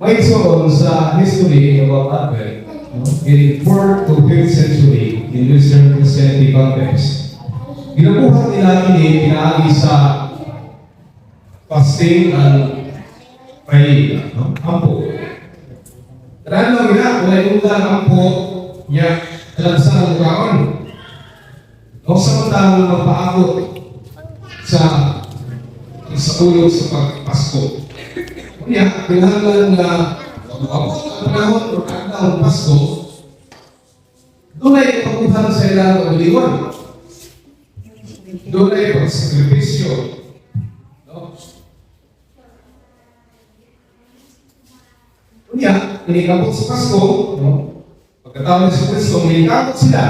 May igsoon, sa history about Advent, no, in 4th to 5th century in Western Christianity context, ginabuhat nila ini pinaagi sa fasting and praying, no? Ampo. Karaan lang gina, wala yung undang, ampo, niya, kalansa ng mukaon. No, samtang magpaabot sa sa ulo sa pagpasko. Unya, kinahanglan nga abot ang panahon o adlaw ang Pasko, dunay kapaguhan sa ilang kaugalingon. Dunay pagsakripisyo. No? Unya, inikabot sa Pasko, no? Pagkatao ni Kristo, minikabot sila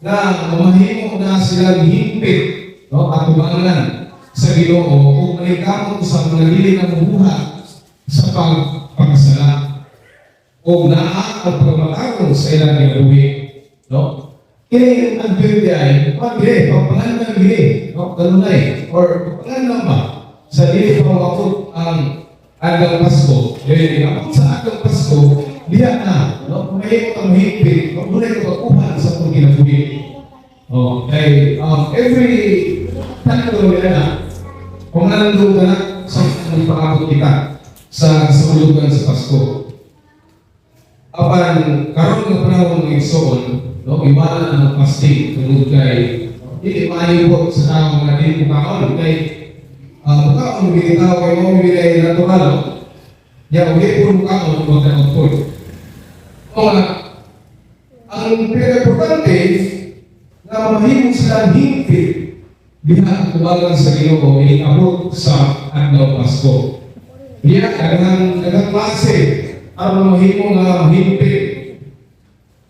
na mamahimo na sila hingpit, no, atubangan sa Ginoo ug maningkamot sa mga dili na mubuhat sa pagpakasala o naa ang pagmatarong sa ilang kinabuhi, no? Kini ang Advent ay pagdili, pagpangandan gini, no, kanunay or pagpangandan ba sa dili pa moabot ang adlaw Pasko. Dili abot sa adlaw Pasko diha na, no, mahimo kang mahigpit, no, dunay kabaguhan sa atong kinabuhi. Oh, kay every time ko na kung nandun ka na sa pangabot kita sa kasaulugan sa Pasko. Apan karon nga panahon ng igsoon, no, iwala na ang fasting tungod kay dili maayo po sa tao nga dili mukaon kay mukaon gini tao kay mao gini natural, no? Ya uli po mukaon magkaon po. O nga, ang pinaka-importante nga mahimo sila hingpit diha ang tubangan sa Ginoo iniabot sa adlaw Pasko. Diya daghang daghang klase aron mahimo nga mahingpit.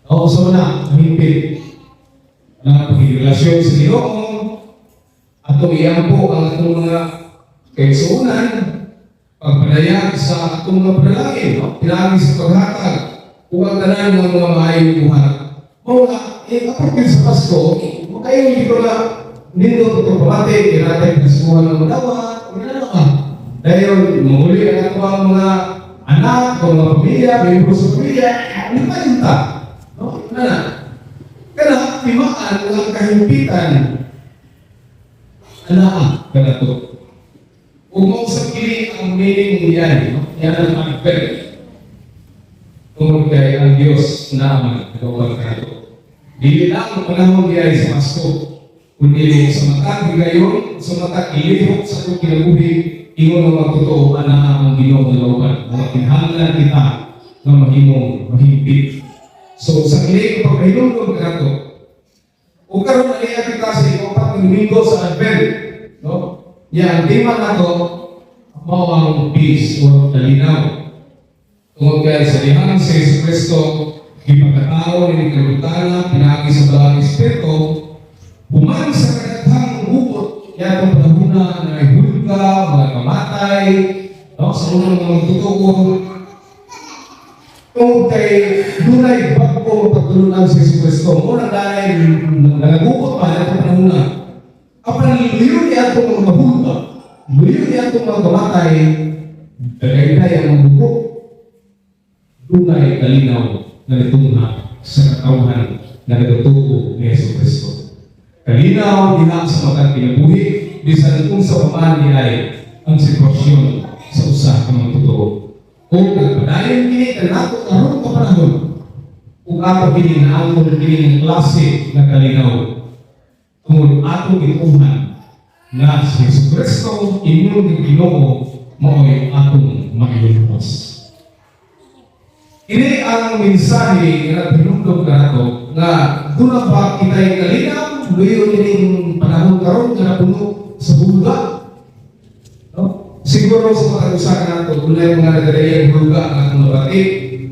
Oo, so na mahingpit na pagrelasyon sa Ginoo, atong iampo ang atong mga kaigsuonan, pagpadayag sa atong mga panalangin, no? Pinaagi sa paghatag ug ang tanan ng mga maayong buhat. Mao nga, eh, apod sa Pasko, makayo dito na nindot ito pamati, kinatay pinasuhan ng madawat, ano ka. Dahil muli ang ato ang mga anak, o mga pamilya, membro sa pamilya, ano pa yun ta? No? Ano na? Kana, timaan ang kahimpitan, anaa kanato. Ug mao sa kini ang meaning niyan, no? Yan ang Advent. Tungod kay ang Diyos naaman nagauban kanato. Dili lang ang panahon diay sa Pasko, kundi sa matag higayon, sa matag ilihok sa atong kinabuhi, ingon nga magtotoo ana ang Ginoo nagauban. Mga kinahanglan kita nga mahimong mahigpit. So sa kini ang pagkahinumdom kanato. Ug karon aniya kita sa ikaupat nga Domingo sa Advent, no? Ya, ang tema nato mao ang peace or kalinaw. Tungod kay sa dihang si Jesu Kristo gipagkatao ni kalibutan pinaagi sa Balaang Espiritu, human sa kadaghang hubot yatong panahona na may hulga, mga kamatay, no, sa unang mga magtutuo, tungod kay dunay bag-o nga pagtulunan si Jesu Kristo, mo nang danay nagagubot pa yatong panahona. Apan luyo ni atong mga hulga, luyo ni atong mga kamatay, dagayday ang mga dugo, dunay kalinaw na nitungha sa katawhan na nagatuo ni Jesu Kristo. Kalinaw diha sa matag kinabuhi, bisan kung sa paman ay ang sitwasyon sa usa ka mga totoo. Kung nagpadayon kini kanato karon ka panahon, ug ato kini naangkon kini ng klase nga kalinaw tungod atong gituohan nga si Jesu Kristo ingon ng Ginoo mao'y atong mailuluwas. Ini ang mensahe nga naghinumdom kanato nga duna pa kita'y kalinaw luyo kining panahon karon nga napuno sa hulga. No? Siguro sa mga usa kanato dunay mga nagdadayang hulga nga atong nabati.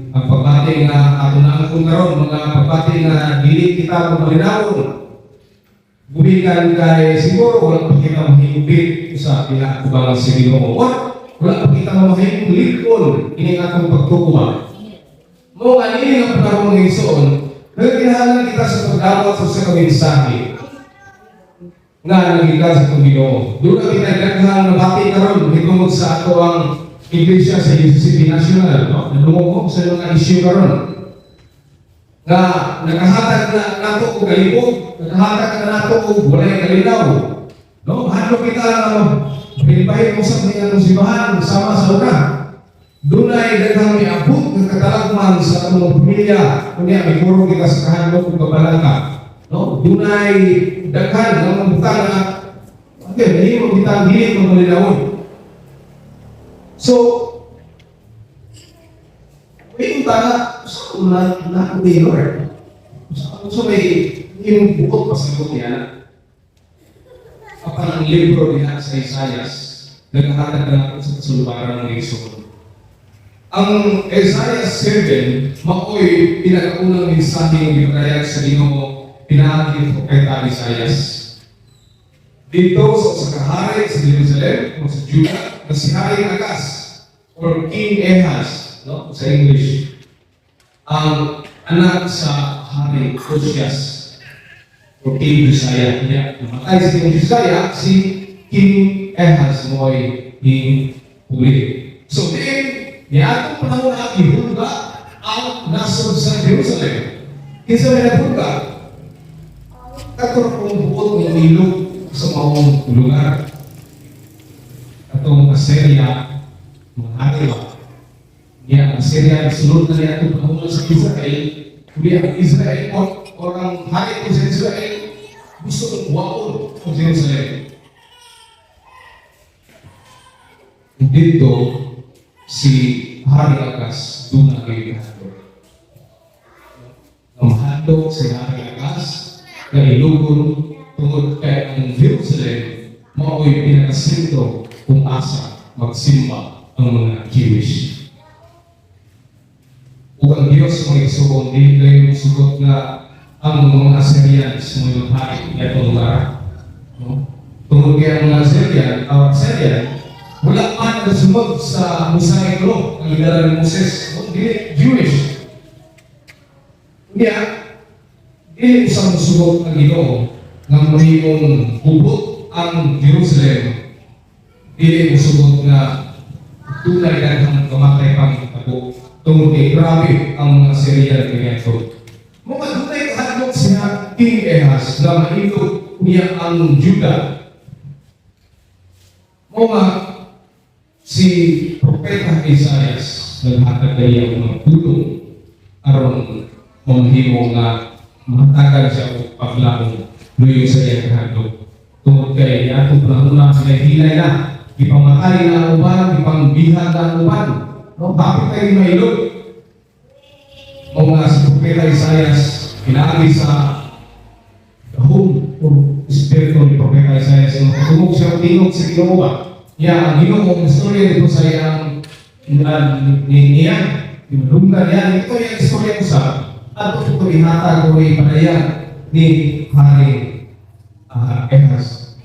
Ang pagbati nga ato naangkon karon, mga pagbati nga dili kita pamalinawon. Gumikan kay siguro wala pa kita mahingpit sa pinatubangan sa Ginoo or wala pa kita mahimong likon ini atong pagtuo ba. Mao nga ini nga panahon ng igsoon, nagkinahanglan kita sa pagdawat sa usa ka mensahe nga nagikan sa atong Ginoo. Doon na kita daghang nabati karon hitungod sa ato ang Iglesia sa UCCP National, no? Nadungog ko sa mga issue karon nga nakahatag na nato og kalibog, nakahatag na nato og walay kalinaw. No, mahadlok kita nga bahin usab ni atong simbahan sama sa una. Dunay daghang miabot nga katalagman sa atong mga pamilya, unya miguro kita sa kahadlok ug kabalaka. No, dunay daghan nga mga butang nga okay, mahimo kita ang dili malinawon. So, may ta sa una na ni Lord. So may imong bukod pasabot niya. Apan ang libro diha sa Isaias, naghahatag na nato sa kasulubaran ng igsoon. Ang Isaiah 7, maoy pinakaunang mensahe nga gipadayag sa Ginoo pinaagi ni Propeta Isaias. Dito sa usa ka hari sa Jerusalem o sa Judah na si Hari Akas or King Ehaz, no, sa English. Ang anak sa Hari Josias or King Josiah. Niya, namatay si King Josiah, si King Ehaz mo'y huli. So then, niadtong panahon na gihulga ang nasod sa Jerusalem. Kinsa may naghulga? Kato kung buot ng ilog sa maong lugar. Atong Assyria, mga hari ba? Niya, ang Assyria, sulod na niya itong panahon sa Israel. Uli ang Israel, or ang hari ko sa Israel, gusto ng waon ang Jerusalem. Dito, si Hari Akas, doon na kayo kahadlok. Ang si Hari Akas, nga ilugon tungod kay ang Jerusalem mao'y pinakasentro kung asa magsimba ang mga Jewish. Ug ang Dios, mga igsoon, dili kayo musugot nga ang mga Assyrians mo maghari sa lugar. No? Tungod kay ang mga Assyrian, ang Assyrian, wala man nagasunod sa Mosaic Law ang gidala ni Moses. No? Dili Jewish. Niya, dili usab musugot ang Ginoo nga mahimong hubot ang Jerusalem. Dili musugot nga dunay daghang kamatay pang tabo tungod kay grabe ang mga Assyrian kaniadto. Mga dunay kahadlok siya King Ehaz na mailog niya ang Judah. Mga si Propeta Isaias naghatag kaya og mga pulong aron mamahimo nga mahatagan siya og paglaom luyo sa iyang kahadlok. Tungod kay atong panahon na hinay na, gipamatay na ang uban, gipangbihag na ang uban. No, bakit tayo mailog? Mao nga si Propeta Isaias pinaagi sa gahom o espiritu ni Propeta Isaias no, katungog siya og tingog sa Ginoo ba? Niya ang Ginoo ang istorya dito sa iyang ni niya tinulungan niya ito yung istorya ko sa ato ito ihatag o ipadayag ni Hari Ehaz.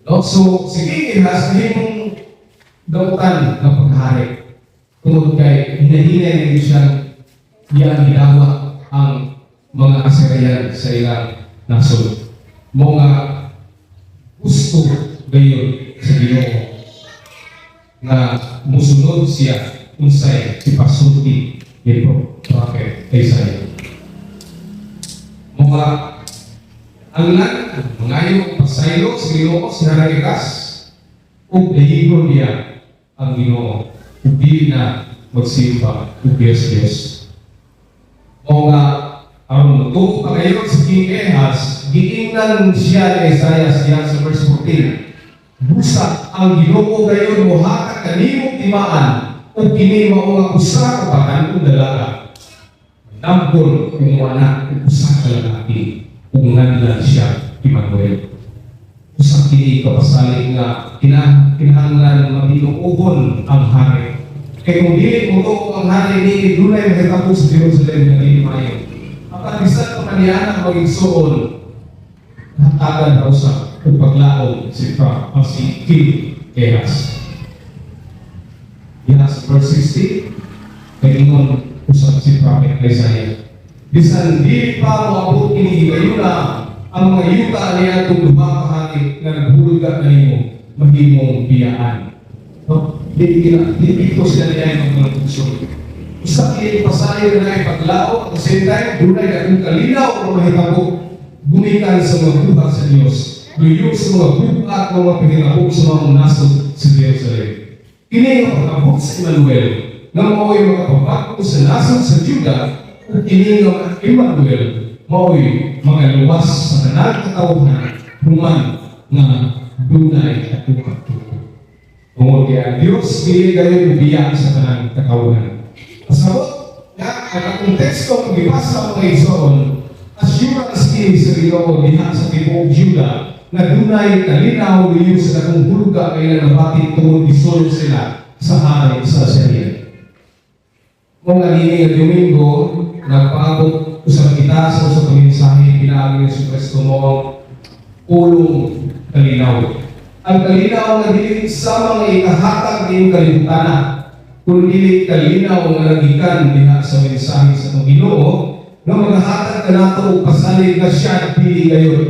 No? So, si King Ehaz nahimong dautan ng paghari tungod kay hinahinay din siyang iyang gidawat ang mga Assyrian sa ilang nasod. Mga gusto gayon sa Ginoo nga musunod siya unsay ipasulti ni Prophet Isaiah. Mga ang lan mangayo og pasaylo sa Ginoo si Hari Ahaz ug dayigon niya ang Ginoo ug dili na magsimba og Dios Dios. O nga aron mutuo pa kayo si King Ehaz, giingnan siya ni Isaiah diyan sa verse 14. "Busa ang Ginoo gayon mohatag kanimo timaan ug kini mao nga usa ka batan-ong dalaga. Nampon ug moanak og usa ka lalaki ug ngadlan siya Emmanuel." Usa kini ka pasalig nga kinahanglan matinuogon ang hari. Kay kung dili mo ang hari ni dunay mahitabo sa Jerusalem nga dili maayo. Apan bisan pa kaniya ang magigsuon, hatagan daw sa ug paglaom si King Ehaz. Diha sa verse 60, kay ingon usab si Prophet Isaiah, "Bisan di pa moabot kini higayuna, ang mga yuta niya itong duha ka hari nga naghulga kanimo mahimong biyaan." No? Dili dito sila niya ang mga pugson. Usa kini pasayo na ay paglaot, at the same time, dunay akong kalinaw ang mahitabo gumikan sa mga buhat sa Dios. Luyo sa mga buhat ng mga panghitabo sa mga nasod sa Jerusalem. Kini nga pag-abot sa Emmanuel, nga mao'y makapabag-o sa nasod sa Juda, ug kini nga Emmanuel mao'y makaluwas sa tanang katawhan human nga dunay atong pagtuo. Tungod kay ang Dios dili kayo mubiya sa tanang katawhan. Pasabot nga ang atong teksto kung gibasa, mga igsoon, assurance kini sa Ginoo diha sa tibuok Juda nga dunay kalinaw luyo sa dakong hulga kay ilang nabati tungod gisulong sila sa hari sa Assyria. Mao nga niini nga Domingo, nagpaabot usab kita sa usa ka mensahe pinaagi ni Jesu mo ang pulong kalinaw. Ang kalinaw nga dili sa mga ikahatag ning kalibutan, kundi kalinaw nga nagikan diha sa mensahe sa atong Ginoo nga magahatag kanato og pasalig nga siya dili gayud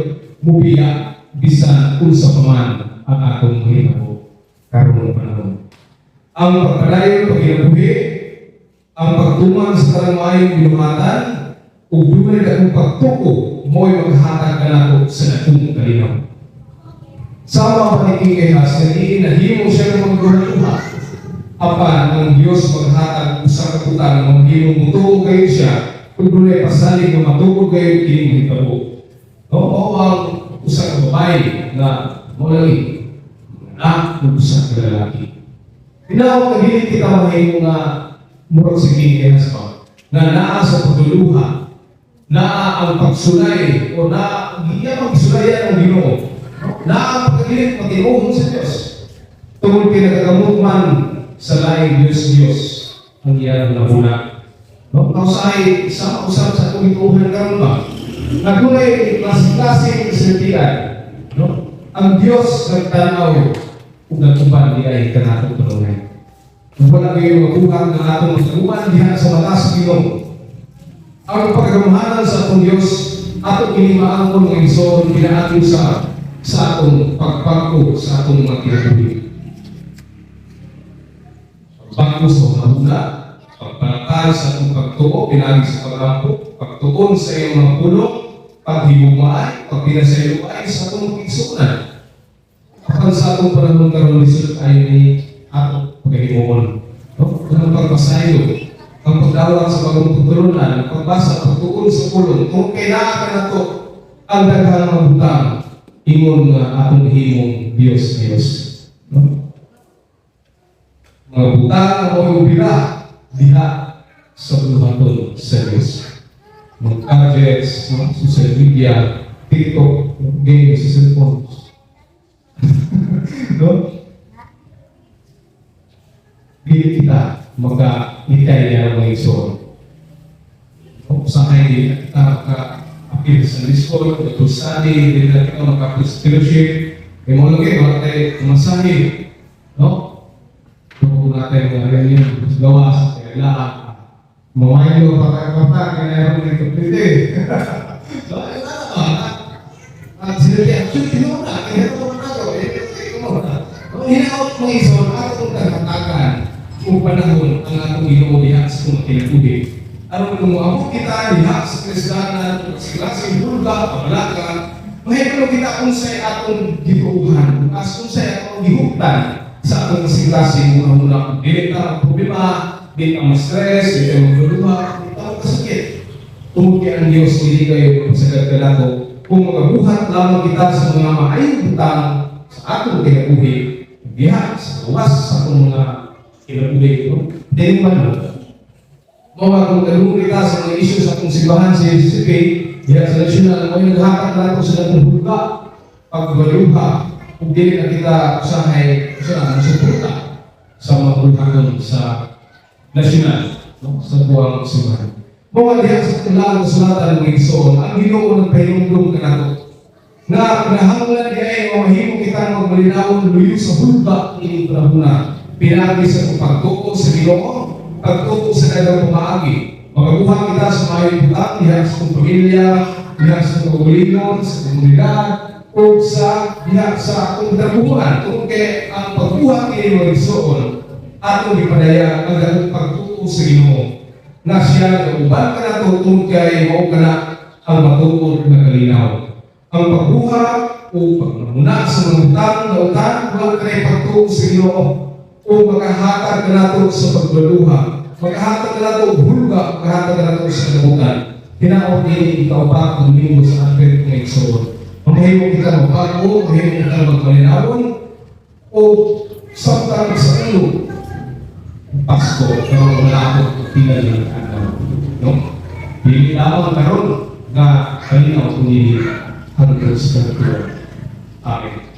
mubiya bisan unsa pa man ang atong mahitabo karong panahon. Ang pagpadayon pagkinabuhi, ang pagtuman sa tanang maayong binuhatan, ug dunay dakong pagtuo, mo'y maghatag kanato sa dakong kalinaw. Sama pa ni King Ahaz nga diin nahimo siya ng magduha, apan ang Dios maghatag usa ka butang nga mahimong mutuo kayo siya kung dunay pasalig nga matuod kayo kini mahitabo. No, mao ang usa ka babae nga mao lagi anak ng usa ka lalaki. Tinawag nga dili kita mahimo nga murag si King Ahaz pa nga naa sa pagduluha, naa ang pagsulay o naa iya magsulayan ang Ginoo. Naa ang pagkadilit matinuhon sa Dios. Tungod kay nagagamot man sa laing Dios Dios ang iyang nahuna. No? Kausahay sa usab sa atong gituohan karon ba? Nagulay klase-klase kasinatian. No? Ang Dios nagtanaw ug nag-uban di ay kanatong kanunay. Kung wala kayo mabuhat ng atong mataguan diha sa mata sa Ginoo. Ang pagkagamahanan sa atong Dios, atong kini maangkon, mga igsoon, pinaagi sa atong pagpagko sa atong mga kinabuhi. Pagbago sa hunahuna, pagpanakal sa atong pagtuo, pinaagi sa pagampo, pagtuon sa iyong mga pulong, paghigugmaay, pagpinasayloay sa atong igsuonan. Apan sa atong panahon karon, lisod ay ni atong paghimuon. No? Ang pagpasaylo, ang pagdawat sa bagong pagtulunan, ang pagbasa, pagtuon sa pulong, kung kailangan ka na to, ang daghang mga butang, ingon nga atong himong Dios Dios. No? Mga butang nga mao'y ubira diha sa buhaton sa Dios. Mga gadgets, no? Social media, TikTok, games, cellphones. No? Dili kita maka-itay niya ng mga igsoon. Usahay dili kita maka-apil sa Sunday school, Bible study, dili na kita maka-apil sa fellowship. Kaya mo lang kayo, wala tayo kumasahe. No? Kung natin mga reunion, gawas, kailangan. Mamayo, pagkakata, kaya meron ng complete. So, ayun na naman. At sila niya, actually, tinuod na, kaya ito naman ako, eh, ito na. Hinaot, mga igsoon, atong tagatagan kung panahon ang atong Ginoo diha sa atong kinabuhi. Aron kung moabot kita diha sa krisdanan, sa klaseng hulga, kabalaka, mahimong kita unsay atong gituohan, as unsay atong gihuptan sa atong kasing-kasing una-una. Dili ta problema, di ta ma-stress, di ta magduluha, di ta magkasakit. Tungod kay ang Diyos dili kayo magpasagad kanato kung magabuhat lamang kita sa mga maayong butang sa atong kinabuhi, diha sa gawas sa atong mga kinabuhi. No? Dili man mo nga kung kalung kita sa mga issue sa atong simbahan sa CCP, diha sa national, mo naghatag nato sa atong hulga, pagbaluha, kung dili na kita usahay, usa na, suporta sa mga buhaton sa national, no? Sa buwang simbahan. Mo nga diha sa tulaan sa sulatan, mga igsoon, ang Ginoo nagpahinumdum kanato na kinahanglan di ay mahimo kita magmalinawon luyo sa hulga ining panahona pinaagi sa pagtuo sa Ginoo, pagtuo sa daghang pamaagi. Magabuhat kita sa maayong butang diha sa atong pamilya, diha sa atong kaugalingon, sa komunidad, o sa diha sa atong trabuhan. Tungod kay ang pagbuhat kini, mga igsoon, Atong gipadaya ang dakong pagtuo sa Ginoo na siya nagauban kanato tungod kay mao kana ang matuod nga kalinaw. Ang pagbuhat o pagmuna sa mga butang na utan, wala kanay pagtuo sa Ginoo o makahatag kanato sa pagduduha, makahatag kanato og hulga, makahatag kanato sa kadamutan. Hinaot ini ikaupat nga Domingo sa Advent, mga igsoon. Mamahimo kita magbago, mamahimo kita magmalinawon, o samtang sa ulo Pasko, pero wala ako tingal ng adlaw. No? Dili lamang karon nga kalinaw kundi hangtod sa katuon. Amen.